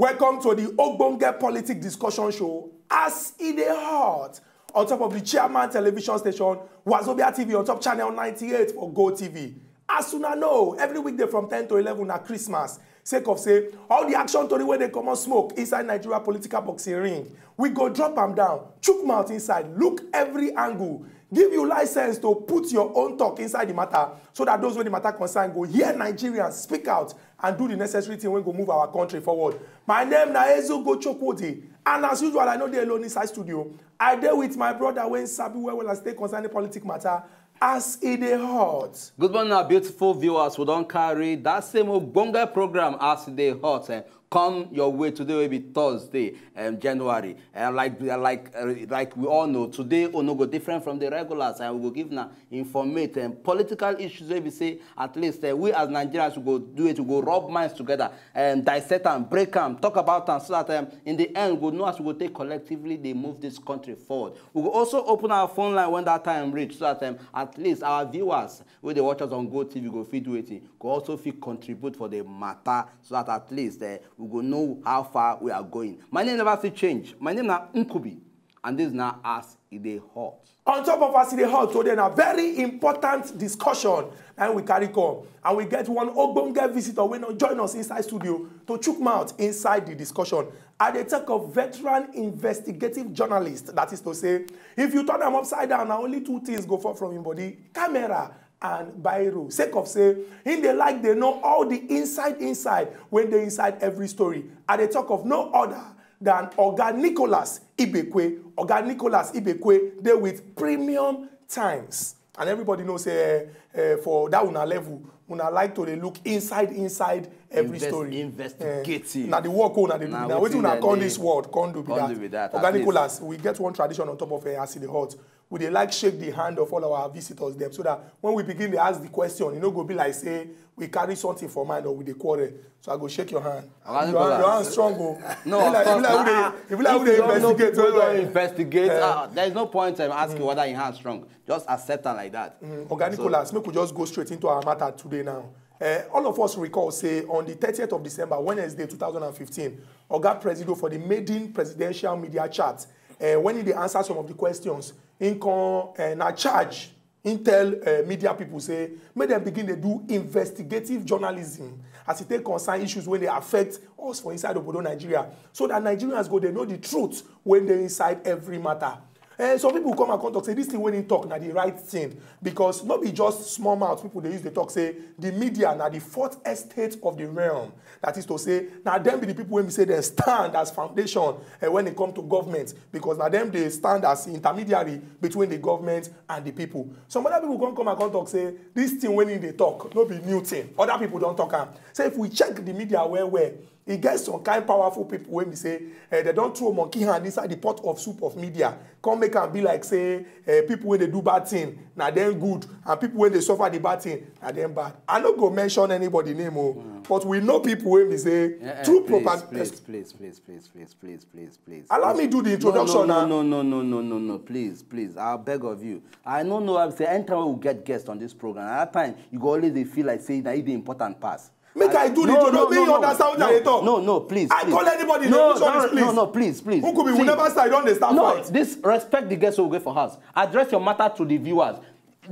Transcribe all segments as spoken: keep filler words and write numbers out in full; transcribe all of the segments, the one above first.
Welcome to the Ogbonge Politic Discussion Show, as e dey hot, on top of the Chairman Television Station, Wazobia T V, on top channel ninety-eight for Go T V. As una know, every weekday from ten to eleven na Christmas. Sake of say, all the action tori wey dey comot smoke inside Nigeria political boxing ring, we go drop am down, chook mouth inside, look every angle, give you license to put your own talk inside the matter, so that those wey the matter concern go hear Nigerians speak out and do the necessary thing wey go move our country forward. My name na Ezugo Chukwudi, and as usual, I no dey alone inside studio. I dey with my brother wey sabi well well as e take concerning politic matter, as e dey hot. Good morning, our beautiful viewers. We don carry that same ogbonge program, as e dey hot, eh, come your way today, wey be Thursday, um, January. And like like uh, like we all know, today we no go different from the regulars, and we go give na informate and political issues wey be say at least uh, we as Nigerians, we go do it, we go rub minds together and dissect am, break am, talk about am, so that um, in the end we go know as we go take collectively dey move this country forward. We go also open our phone line when that time reach, so that um, at least our viewers wey dey watch us on Go T V go fit do wetin, go also fit contribute for the matter, so that at least uh, we go know how far we are going. My name never still change. My name na Nkubi, and this na as e dey hot. On top of as e dey hot today, na very important discussion na we carry come, and we get one ogbonge visitor wey no join us inside studio to chook mouth inside the discussion. I dey talk of veteran investigative journalist. That is to say, if you turn am upside down, na only two things go fall from him body: camera and biro. Sake of say him dey like dey know all the inside inside wey dey inside every story. I dey talk of no other than Oga Nicholas Ibekwe. Oga Nicholas Ibekwe dey with Premium Times. And everybody know say uh, uh, for that una level, una like to dey look inside inside every Invest, story. Investigative. Uh, na the work una dey do. Na wetin una come this world come do be that. Oga Nicholas, we get one tradition on top of uh, as e dey hot. We dey like shake the hand of all our visitors dem, so that when we begin dey ask the question, e no go be like say we carry something for mind or we dey quarrel. So I go shake your hand. Your hand, your hand strong o. No, of course. If you like who dey investigate, well well. Investigate. Uh, there is no point in asking mm. whether your hand strong. Just accept am like that. Mm. Oga Nicholas, so, make we just go straight into our matter today now. Uh, all of us recall say on the thirtieth of December, Wednesday, two thousand and fifteen, Oga Presido for the maiden presidential media chat, uh, when he dey answer some of the questions, he come uh, na charge. He tell uh, media people say make dem begin dey do investigative journalism as e take concern issues wey dey affect us for inside obodo Nigeria, so that Nigerians go dey know the truth wey dey inside every matter. Eh, some people come and come talk say this thing wey he talk na the right thing, because no be just small mouth people dey use dey talk say the media na the fourth estate of the realm. That is to say, na dem be the people wey be say dem stand as foundation eh, when e come to government, because na dem dey stand as intermediary between the government and the people. Some other people come come and come talk say this thing wey he dey talk no be new thing. Other people don talk am. Say if we check the media well well, e get some kind powerful people wey be say eh, dem don throw monkey hand inside the pot of soup of media, come make am be like say eh, people wey dey do bad thing na dem good, and people wey dey suffer the bad thing na dem bad. I no go mention anybody name o, but we know people wey be say eh, eh, true propaganda. Please, please, please, please, please, please, please, please, please. Allow me do the introduction now. No, no, no, no, no, no, no, please, please, I beg of you. I no know how to say anytime we get guests on this program, at that time you go always dey feel like say na you dey important pass. Make I do the job. No, no, make you understand what I dey talk. No, no, please. I call anybody name. Which one is please? No, no, please, please. Who could be? We never start. Don dey start fight. No, this respect the guests who go for house. Address your matter to the viewers.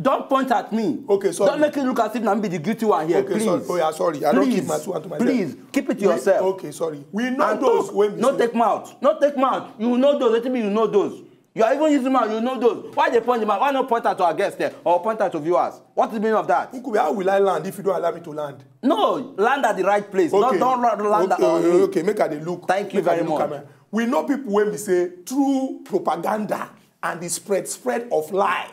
Don't point at me. Okay, sorry. Don't make it look as if na me be the guilty one here. Okay, please. Sorry. Oh yeah, sorry. I don't keep my two hand to myself. Please keep it to yourself. Okay, sorry. We know those wey be say. No take mouth. No take mouth. You know those. Wetin be you know those. You are even using mouth, you know those. Why dey point the mouth? Why not point out to our guests there or point out to viewers? What is the meaning of that? Nkubi, how will I land if you don't allow me to land? No, land at the right place. Okay. Don't, don't land okay, on okay, me. Okay, make I dey look. Thank you very much. We know people wey be say through propaganda and the spread spread of lie,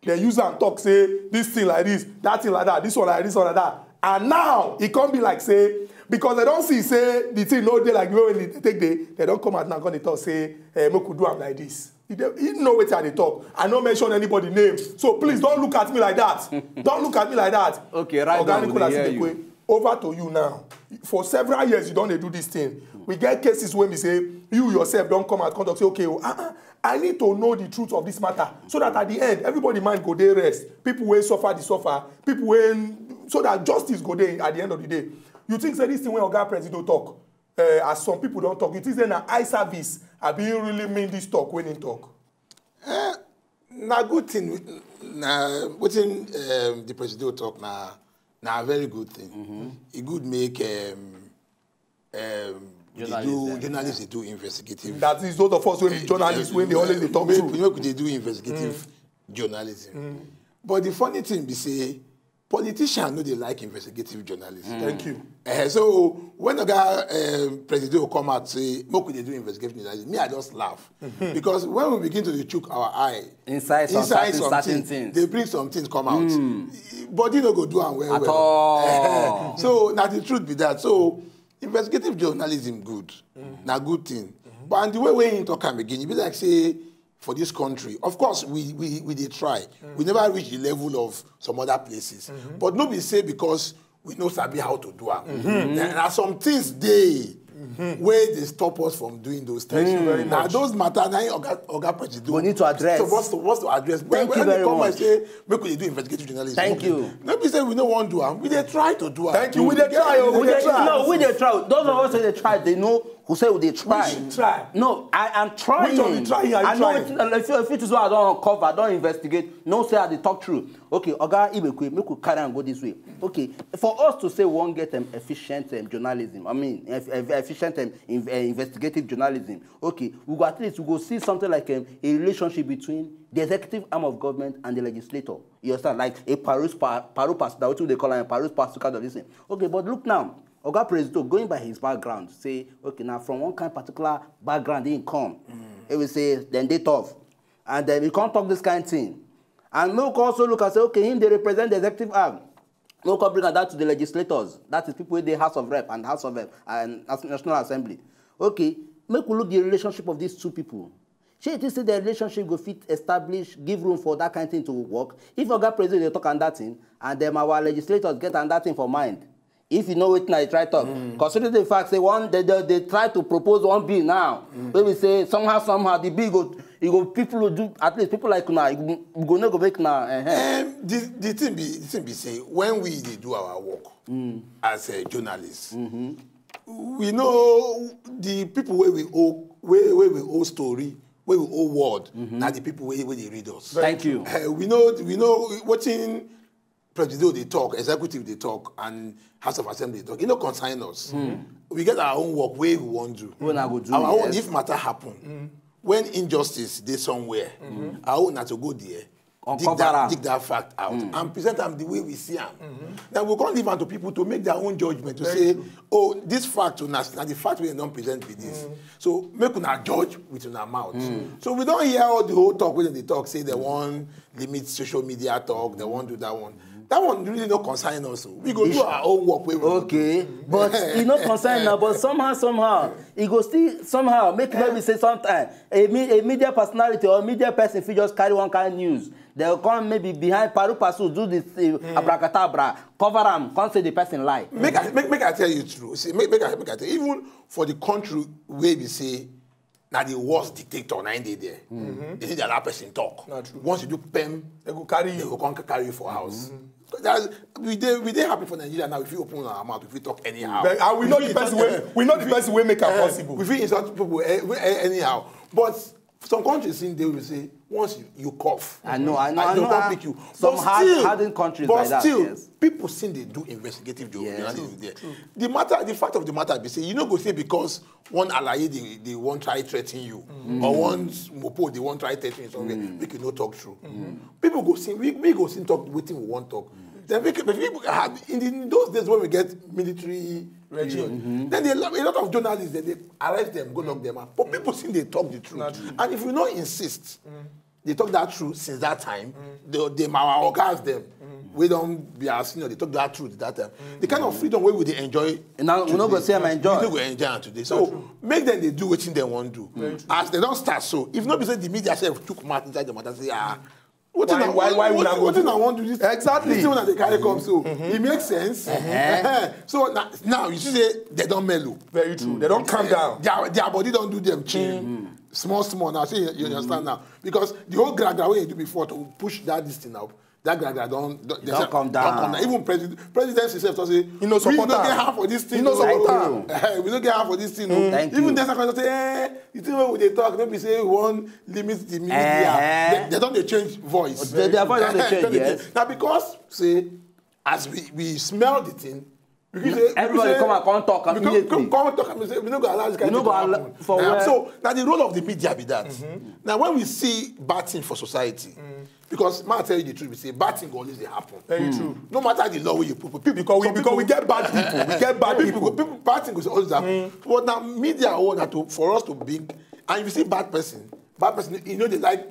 they use am talk say this thing like this, that thing like that, this one like this one like that. And now e come be like say because they don see say the thing no dey like the way wey they take dey, they don come out now come dey talk say eh, make we do am like this. You dey, you know wetin I dey talk. I no mention anybody name. So please don't look at me like that. Don't look at me like that. Okay, right now, Oga Nicholas Ibekwe, over to you now. For several years, you don dey do this thing. We get cases wey be say you yourself don come out, come talk say, okay, oh, ah, ah, I need to know the truth of this matter so that at the end, everybody mind go dey rest. People wey suffer the suffer, people wey so that justice go dey at the end of the day. You think say this thing wey Oga Presido talk, Uh, as some people don't talk, you think say na eye service? I be really mean this talk when he talk. Na good thing. Na wetin um, the president talk na na very good thing. E good make um, um, we dey do journalists dey do investigative. That is those of us wey be journalists wey dey always dey talk make, truth. Make we dey do investigative journalism. But the funny thing be say politicians no dey like investigative journalism. Thank you. Uh, so when oga um, president go come out say make we dey do investigative journalism, me I just laugh because when we begin to dey chook our eye Inside some inside certain- something, certain things. They bring some things come out. Body no go do am well At well. All. So na the truth be that. So investigative journalism good, na good thing. But and the way wey he talk am again, e be like say for this country, of course we we we dey try. We never reach the level of some other places, but no be say because we no sabi how to do am. There are some things dey wey dey stop us from doing those things. Thank you very Na much. Those matter na im oga oga president We need to address. Suppose to suppose to address. When Thank you when they very come much. And say make we dey do investigative journalism. Thank Okay. You. No be say we no wan do am. We dey try to do am. Thank you. We dey try. Oh, We we dey dey try. No, we dey try. Those of us wey dey try, they know who say we dey try. Should try. No, I am trying. Which of the trying are you I know. Trying? Wetin- If you fit so I don uncover, I don investigate. No say I dey talk true. Okay, Oga Ibekwe, make we carry am go this way. Okay, for us to say we wan get um, efficient um, journalism, I mean eff- eff- efficient um, in, uh, investigative journalism. Okay, we go at least we go see something like um, a relationship between the executive arm of government and the legislator. You understand? Like a pari passu, pari passu, na wetin we dey call am, pari passu kind of this thing. Okay, but look now, Oga President, going by his background, say okay, now from one kind particular background he come. He will say then they tough, and then he come talk this kind thing. And make we also look and say okay, him dey represent the executive arm. Make we come bring am down to the legislators, that is people wey dey House of Rep and House of Rep and Nas- National Assembly. Okay, make we look the relationship of these two people. Shey you think say the relationship go fit establish, give room for that kind thing to work? If Oga President dey talk am that thing, and then our legislators get am that thing for mind, if you know wetin I try talk, considering the fact say one they, they, they try to propose one bill now, wey we say somehow somehow the bill go e go people go do at least people like una e go e go no go make una. Uh-huh. Um, the, the thing be the thing be say when we dey do our work as a journalist, we know the people wey we owe wey wey we owe story, wey we owe word, na the people wey wey dey read us. Thank you. Uh, we know we know wetin Presido dey talk, executive dey talk, and House of Assembly dey talk. E no concern us. We get our own work wey we wan do. Wey una go do, Our own, yes. If matter happen, when injustice dey somewhere, our own na to go there, dig Uncover that, am. Dig that fact out, and present am the way we see am. Then we come leave am to people to make their own judgment to say, oh, this fact na na the fact wey dem don present be this. So make una judge with una mouth. So we don hear all the whole talk wey dem dey talk say dem wan limit social media talk, dem wan do that one. That one really no concern us. O. We go do our own work wey we go do. Okay, but e no concern na, but somehow somehow e go still somehow make e no be say sometimes a, me, a media personality or media person fit just carry one kind news, dem go come maybe behind paru passu do this uh, abracadabra, cover am, come say the person lie. Make I make, make I tell you true. See, make, make I make I tell you, even for the country wey be say na the worst dictator na im dey there. They need allow person talk. Na true. Once you do pem, They go carry they you. Go come carry you for house. That's, we dey we dey happy for Nigeria now. If you open our mouth, if we talk anyhow, But, and we know the fit person insult- wey we know the person wey make am Eh, possible. We fit insult people eh, eh, anyhow. But some countries in there will say once you, you cough, I know, I know, and I they know, come ah, pick you. some But hard- still, hardened countries but like that, still, yes. People still dey do investigative Yes. journalism there. The matter, the fact of the matter be say you no go say because one alaye dey dey wan try threaten you or one mopo dey wan try threaten you somewhere make you no talk true. People go see we we go see talk wetin we wan talk. Then make but people have in, the, in those days when we get military regime, then they, a lot of journalists dem dey arrest them, go lock them up. But people still dey talk the truth. And if we no insist, they talk that truth since that time. They, they our ogas them. We don't be our senior. They talk that truth that time. The kind of freedom wey we dey enjoy. Now we no go Today, see am enjoy. We no go enjoy am today. So make them dey do wetin dem wan do. As they don start so, if no be say the media sef chook mouth inside the matter say ah. Wetin Why- I- why- why wetin- una go wetin do? I wan do this? Exactly. Wetin una dey carry come so? E make sense. So na, now you see say they don mellow. Very true. They don calm down. Their their body don do them change. Small small now. See you understand now because the whole gragra wey you do before to push that this thing out. that gragra don don Don come down. Even president president himself talk say He no we support no am. get hand for this thing. He no o. support am. Eh, we no get hand for this thing. o. Thank Even you. Desert Convention say eh the thing wey we dey talk no be say we wan limit the media. Eh. They, they don dey change voice. They- their voice don dey change, yes. Na because say as we we smell the thing. We feel say- we Everybody feel say- come and come talk we come- immediately. Come come talk and we say we no go allow this kind We of no thing go to allow- happen. for Na- where? So na the role of the media be that. Now when we see bad thing for society, because ma tell you the truth, we say bad thing go always dey happen. Very true. No matter the law wey you put, people Because we some because we people- get bad people. We get bad people, people. People, bad thing go always happen. But now media own na to for us to bring, and if you see bad person, bad person, you know they like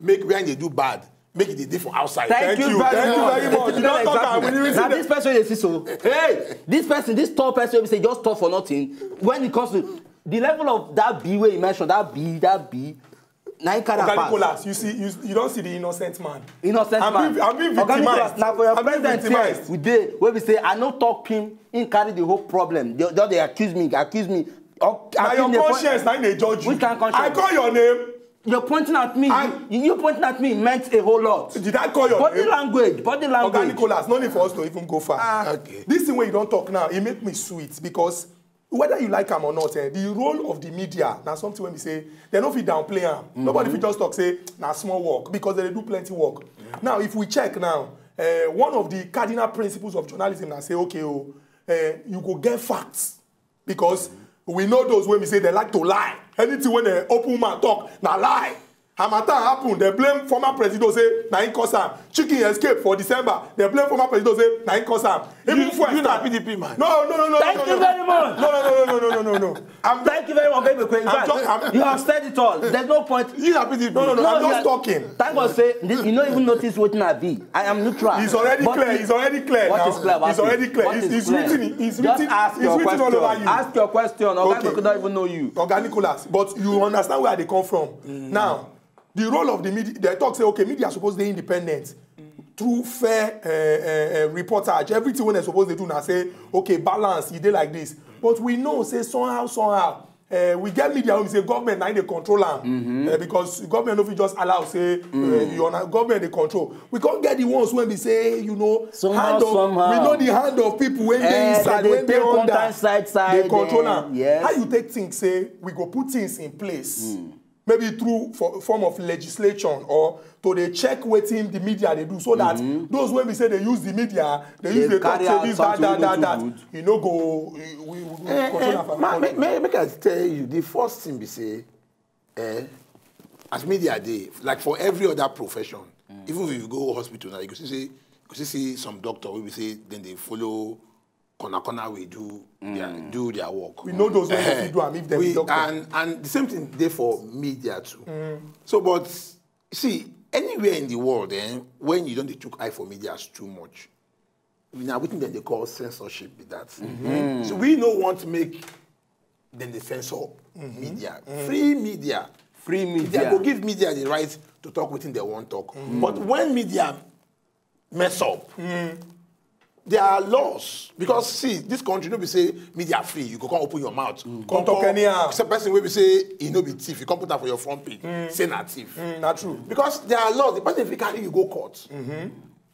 make when they do bad, make it dey dey for outside. Thank, Thank you, you, very thank you much. very much. You don talk am, we really Now see this person wey dey see so, hey, this person, this tall person wey be say just tall for nothing. When it comes to the level of that B wey you mentioned, that B, that B, na him carry am Oga pass. Nicholas, you see, you, you don see the innocent man. Innocent I'm man. being, I'm being Oga victimized. Nicholas, na for your I'm being president victimized. here we dey. Wey be say I no talk him, him carry the whole problem. They just dey accuse me, accuse me. Ac- Na accuse your me for- conscience na him dey judge you. Which kind conscience? I call your name. You're pointing at me. I- you, you pointing at me meant a whole lot. Did I call your Body name? Language, body language. Oga Nicholas, no need for us to even go far. Okay. This thing wey you don talk now, e make me sweet because whether you like am or not, eh, the role of the media na something wey be say dem no fit downplay am. Nobody fit just talk say na small work because dem dey do plenty work. Now, if we check now, eh, one of the cardinal principles of journalism na say, okay, oh, eh, you go get facts because we know those wey be say dem like to lie. Anything wey dem open mouth talk na lie. Harmattan happen, dem blame former presido say na him cause am. Chicken escape for December, dem blame former presido say na him cause am. Even You- fuel you na start. P D P man. No, no, no, no, Thank no, you no, very no. much. No, no, no, no, no, no, no, no. I'm Thank you very much, Oga Ibekwe. In I'm fact, just- I'm- you have said it all. There's no point. You na P D P. No, no, no. No, I'm you just are- talking. Thank God say you no even notice wetin I be. I am neutral. It's already But clear. it- It's already clear What now. is clear about It's already it? clear. What It's, is it's clear? written. It's Just written. ask It's your written all question. over you. Ask your question. Oga Okay. Ibekwe don't even know you. Oga Nicholas, but you understand where I dey come from. Now, the role of the media, they talk say, okay, media suppose dey independent through fair uh, uh, uh, reportage. Everything wey dem suppose dey do na say, okay, balance, e dey like this. But we know say somehow, somehow, uh, we get media wey be say government na im dey control am. Uh, because government no fit just allow say uh, your na government dey control. We come get the ones wey be say, you know, Somehow, hand of, somehow. we know the hand of people wey dey Eh, inside, they wey dey take under, contact side, side, dey control eh, am. yes. How you take think say we go put things in place? Maybe through for, form of legislation or to dey check wetin the media dey do so that those wey be say dey use the media dey use Dey dey talk carry say out this that something that wey no that too that good. e no go e- we we go Eh, control eh, am for ma- our make, economy. make, make I tell you, the first thing be say, eh, as media dey, like for every other profession, even if you go hospital now, you go see say, you go see, see some doctor wey be say then they follow corner corner we do their do their work. We know those wey Eh, go fit do am if dem we- be doctor. And and the same thing dey for media too. So, but see, anywhere in the world, eh, when you don't dey chook eye for medias too much, na wetin dem dey call censorship be that. So we no want make dem dey censor media. Free media. Free Media media. go give media the right to talk wetin dem wan talk. But when media mess up, there are laws because see this country no be say media free you go come open your mouth come talk anyhow. Say person wey be say e no be thief you come put am for your front page say na thief. Mm, na true. Because there are laws the person fit carry you go court.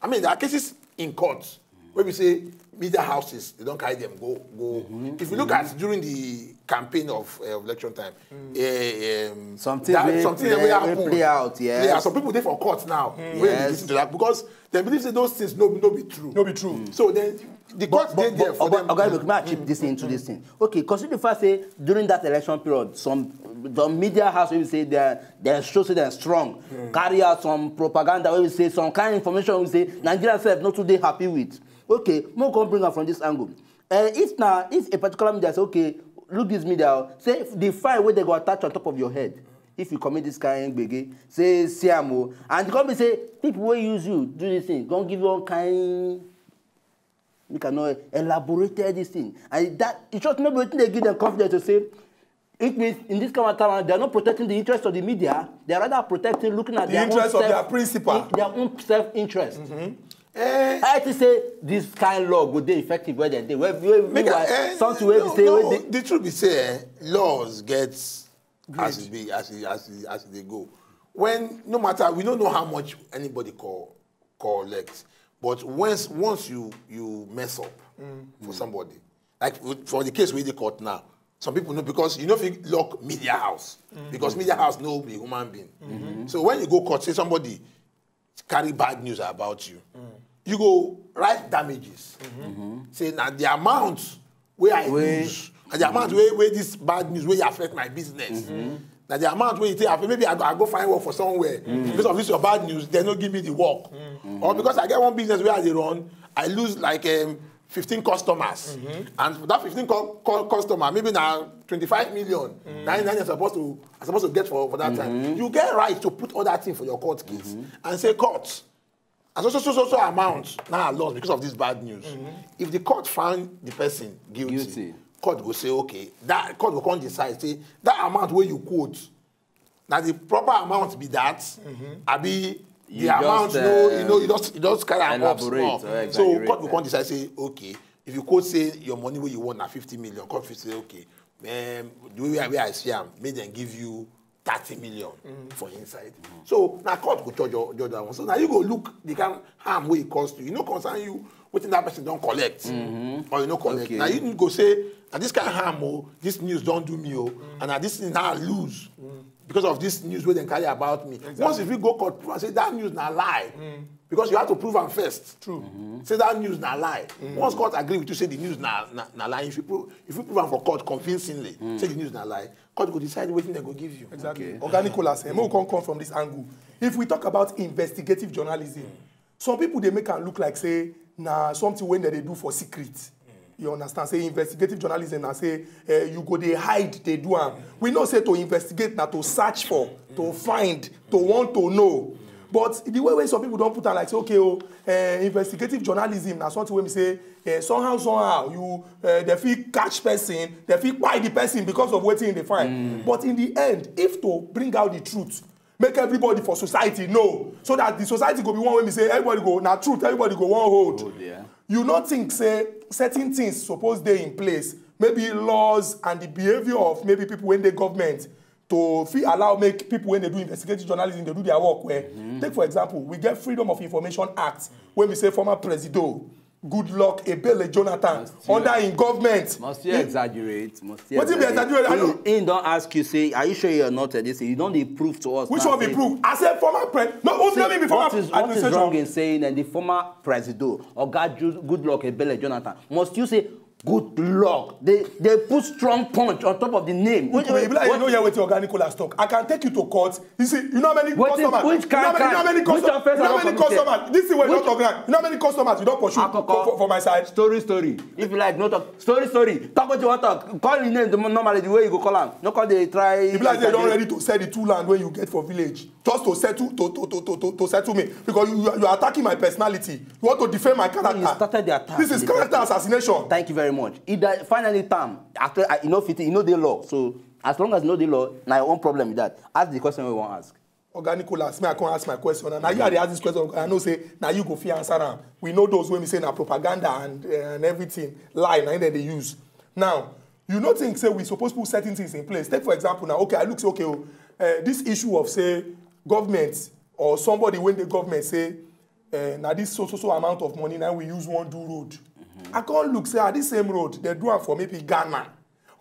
I mean there are cases in court wey be say media houses they don carry them go go. If you look at during the campaign of uh, election time, eh, um, Something that- wey something play- wey wey happen play out, yes. Yeah, some people dey for court now wey dey Yes. listen to that because dem believe say those things no no be true. No be true. So then the court dey there for Oga them. Oga Ibekwe, make I chip this into this thing. Okay, consider the fact say during that election period, some the media house wey say they they show say they're strong, carry out some propaganda wey say some kind of information wey say Nigeria sef no too dey happy with. Okay, make we come bring am from this angle. Uh, if na if a particular media say okay, look this media, oh, say the file wey they go attach on top of your head. If you commit this kind of gbege, say see am o, and the company say people wey use you do this thing, gonna give you one kind make I no elaborate this thing. And that it just no be wetin dey give them confidence to say it means in this kind of time they are not protecting the interest of the media, they are rather protecting looking at The their interest own of their self, principal. Their own self interest. Eh, I think say this kind law go dey effective where they dey. Where, where, Make meanwhile, I- eh, something wey no, be say no, wey dey the truth be say eh, laws get as e be as e as e as e dey go. When no matter we no know how much anybody call collect. But once once you you mess up for somebody, like with- for the case wey dey court now, some people know because you know if you lock media house because media house no be human being. So when you go court, say somebody carry bad news about you, you go write damages. Say na the amount wey I Wey- lose, na the amount wey wey this bad news wey affect my business. Na the amount wey you take affect, maybe I go, I go find work for somewhere because of this your bad news, they no give me the work, or because I get one business where I dey run, I lose like um, fifteen customers, and for that fifteen cu- cu- customer, maybe na twenty-five million. Na im na im supposed to I supposed to get for for that time. You get right to put all that thing for your court case and say court, as so so so so so amount now I lost because of this bad news. If the court find the person guilty, Guilty. Court go say okay. That court go come decide say that amount wey you quote, na the proper amount be that. Abi the You amount just, no you know uh, you just you just carry am up elaborate small. Or So court go exaggerate. Come decide say okay, if you quote say your money wey you want na fifty million, court fit say okay, um, the way wey I see am, make dem give you thirty million for inside. So na court go judge your- judge that one. So na you go look the kind harm wey e cause you. E no concern you wetin that person don collect or you no collect. Okay. Na you go say na this kind harm o, this news don do me o, and na this thing na I lose because of this news wey dem carry about me. Once if you go court, prove am say that news na lie because you have to prove am first. True. Say that news na lie. Once court agree with you say the news na na, na lie, if you prove if you prove am for court convincingly, say the news na lie, court go decide wetin dem go give you. Exactly. Oga Nicholas, eh, make we come come from this angle. If we talk about investigative journalism, some people dey make am look like say na something wey dem dey do for secret. You understand? Say investigative journalism na say eh, you go dey hide dey do am. We know say to investigate na to search for, to find, to want to know. But the way wey some people don put am like say okay o, eh, investigative journalism na something wey be say eh, somehow somehow you eh, dem fit catch person, dem fit kpai the person because of wetin e dey find. But in the end, if to bring out the truth, make everybody for society know so that the society go be one wey be say everybody go na truth everybody go wan hold. Hold, yeah. You no think say certain things suppose dey in place, maybe laws and the behaviour of maybe people wey dey government to fit allow make people wey dey do investigative journalism dey do their work well. Take for example, we get Freedom of Information Act wey be say former presido Goodluck Ebele Jonathan you- under im government. Must you He- exaggerate? Must you Wetin be exaggerate? I know. He don ask you say, are you sure you're not uh, this? You don dey prove to us. Which now one be say- proof? I say former pres. No, who Say, tell me be former what is, what is administration? Wrong in saying that the former presido, Oga Ju- Goodluck Ebele Jonathan, must you say good luck? They they put strong punch on top of the name. Which- Wait, be like you what- no hear wetin Oga Nicholas talk. I can take you to court. You see, you know how many What is- customers. which You know how many, you know how many kind- which customers. offense You know how have many I committed? Customers. This is where Which- not ground. You know how many customers you don pursue for, Akoko. for, for my side. Story, story. If you like, no talk. Story, story. Talk what you want talk. Call your name the- normally the way you go call am. No call dey try. E be like say you don exaggerate. Ready to sell the two land wey you get for village just to settle to to to to to, to settle me because you you are- you are attacking my personality. You want to defame my character. You started the attack This is in the character first place. Assassination. Thank you very much. It, uh, finally, Tam, after I, you know, fit, you know the law. So as long as you know the law, na your own problem with that. Ask the question we want ask. Oga Nicholas, me I come ask my question and na you I dey ask this question. I know say na you go fit answer am. We know those wey be say na propaganda and uh, and everything lie na im dem dey use. Now, you no think say we suppose put certain things in place. Take for example now, okay, I look say okay o, uh, this issue of say government or somebody wey dey government say uh, na this so so so amount of money na we use wan do road. I come look say ah this same road dem do am for maybe Ghana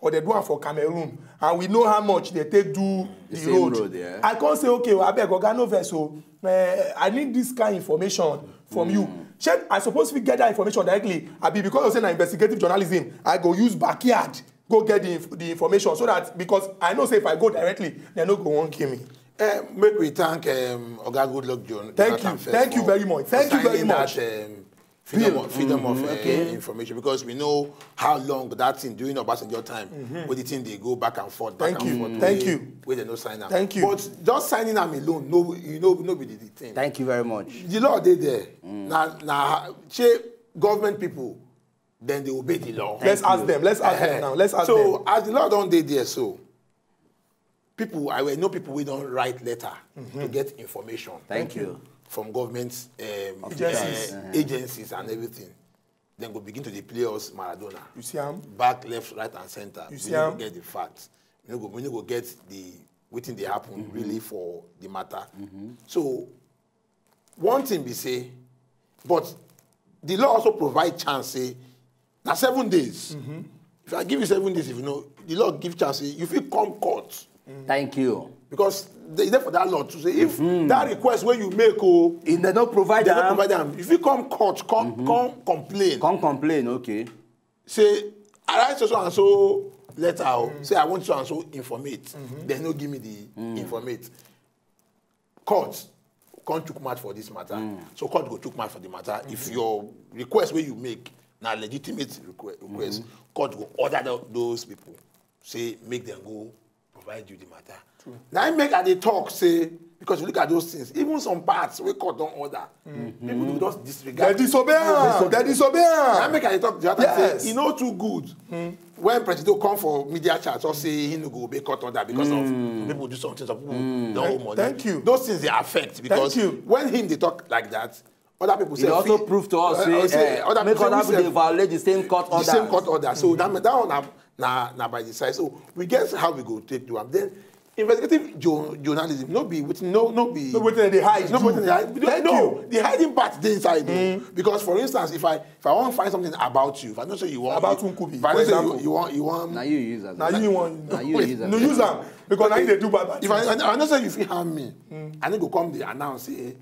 or dem do am for Cameroon and we know how much dem take do the, same road. Road, yeah. I come say okay o abeg oga no vex o, uh, I need this kind information from you. Shey I suppose fit get that information directly abi because of say na investigative journalism I go use backyard go get the, inf- the information so that because I know say if I go directly dem no go wan kill me. Uh, make we thank um, Oga Goodluck John. Thank Jonathan you. first Thank you for- very much. for Thank you signing very much. That, um, freedom of, freedom of uh, information because we know how long that thing during Obasanjo time, where the thing they go back and forth, back Thank and you. forth. Thank wey- you. Where they no sign up. Thank you. But just signing them alone, no, you know, no be the thing. Thank you very much. The law dey there. Now, now, government people, then they obey the law. Let's ask them. Let's ask them Eh, now. Let's ask so them. As the law don dey there, so people I will know people wey don write letter to get information. Thank you. From government um, Agencies. uh, agencies and everything. Then go begin to dey play us Maradona. You see am? Back, left, right, and center. You We see no am? Go get the fact. We no go, we no go get the wetin dey happen really for the matter. So one thing be say But the law also provide chance say na seven days. If I give you seven days, if you know, the law give chance say you fit come court. Thank you. Because they there for that law to say if that request wey you make, oh, If they don't provide they don't am, provide am. If you come court, come come complain. Come complain, okay. Say I write so so and so letter, oh, say I want so and so informate. They no give me the informate. Court come chook mouth for this matter. So court go chook mouth for the matter. If your request wey you make na legitimate request, request court go order tho- those people say make them go provide you the matter. Now I make I dey talk say because you look at those things, even some parts wey court don order, people go just disregard. They disobey am. They disobey I am. make I dey talk the other Yes. say e no too good when Presido come for media chat or say he no go obey court order because of some people do something, some people don owe money. Thank you. Those things dey affect because Thank you. When him dey talk like that, other people It say also fit- prove to us uh, say uh, say eh, other make people other say people we dey violate the same court the order. Same court order. So that, that one na, na, na by the side. So we get how we go take do am. Then investigative jo- journalism no be wetin no no be No wetin dem dey hide no do. Wetin dem dey hide. Thank No, you. The hiding part dey inside though. Because for instance, if I if I wan find something about you, if I know say you wan About Nkubi, if I for know say you, example. You wan you wan Na you use as Na you wan. Na you use as No use am because na you dey do bad bad. If I, things. I, I know say you fit harm me, I no go come dey announce say,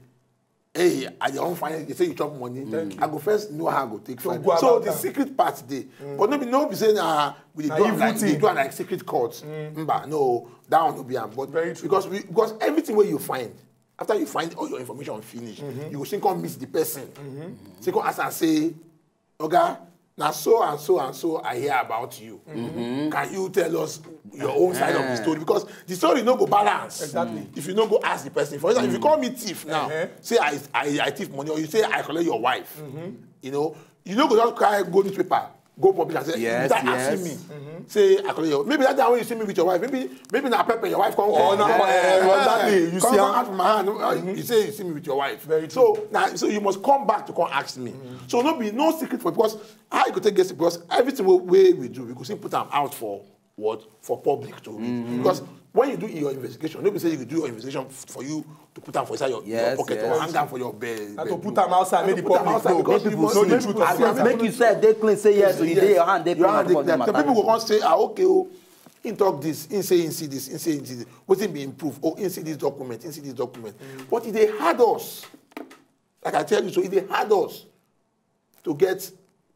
hey, I dey wan find you say you chop money. I go first know how I go take So find. go So about the am. Secret part dey, but no be no be say na we dey Na do am evil like thing. Dey do am like secret court. Mba, no, that one no be am. But Very true. Because we because everything wey you find, after you find all your information finish, you go still come meet the person. Still come ask am say, oga, na so and so and so I hear about you. Can you tell us your own side of the story? Because the story no go balance. Exactly. If you no go ask the person, for example, if you call me thief now, Uh-huh. Say I, I I thief money, or you say I collect your wife, you know, you no go just carry go newspaper, go publish and say Yes, that yes. See me. Say I collect your maybe that time when you see me with your wife, maybe maybe na pepper your wife come Oh, come. na Eh, eh, eh, exactly. You come see come am? Out from my hand. Uh, You say you see me with your wife. Very So now so you must come back to come ask me. So no be no secret for because how you go take get secret because everything wey wey we do we go still put am out for what for public to read because when you do your investigation no be say you do your investigation f- for you to put am for inside your, Yes, your pocket yes. Or hang am for your bed. Na to bedroom. Put am outside, make the Put am public outside know. because you must Know the make truth you as must it Make you sef dey clean say yes, you dey your hand dey Your clean hand for dey this clean. Some matter. People go come say ah okay oh, he talk this, he say he see this, he say he see this. Wetin be im proof? Oh, he see this document, he see this document. But e dey hard us. Like I tell you so, e dey hard us to get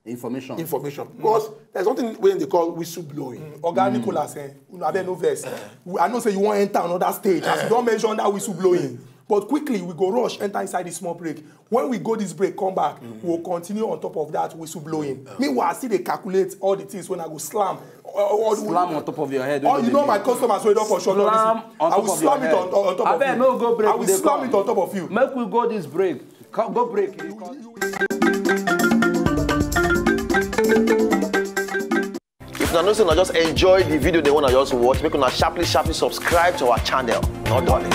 Information. Information because there's something wey dem dey call whistleblowing. Oga Nicholas, eh, una abeg no vex. We- I know say you wan enter another stage as you don mention that whistleblowing. But quickly, we go rush enter inside this small break. When we go this break, come back, we will continue on top of that whistleblowing. Meanwhile, I still dey calculate all the things wey I go slam. All, all the- Slam on top of your head. Oh, wey you dey know my dey- customers wey don for shop. Slam on I will top of slam your it head. on, on, on top of Abeg, you. No go break. I will Dey slam come. It on top of you. Make we go this break. Come, go break. If una know say una just enjoy the video dem wey una just watch, make una sharply sharply subscribe to our channel. No darling.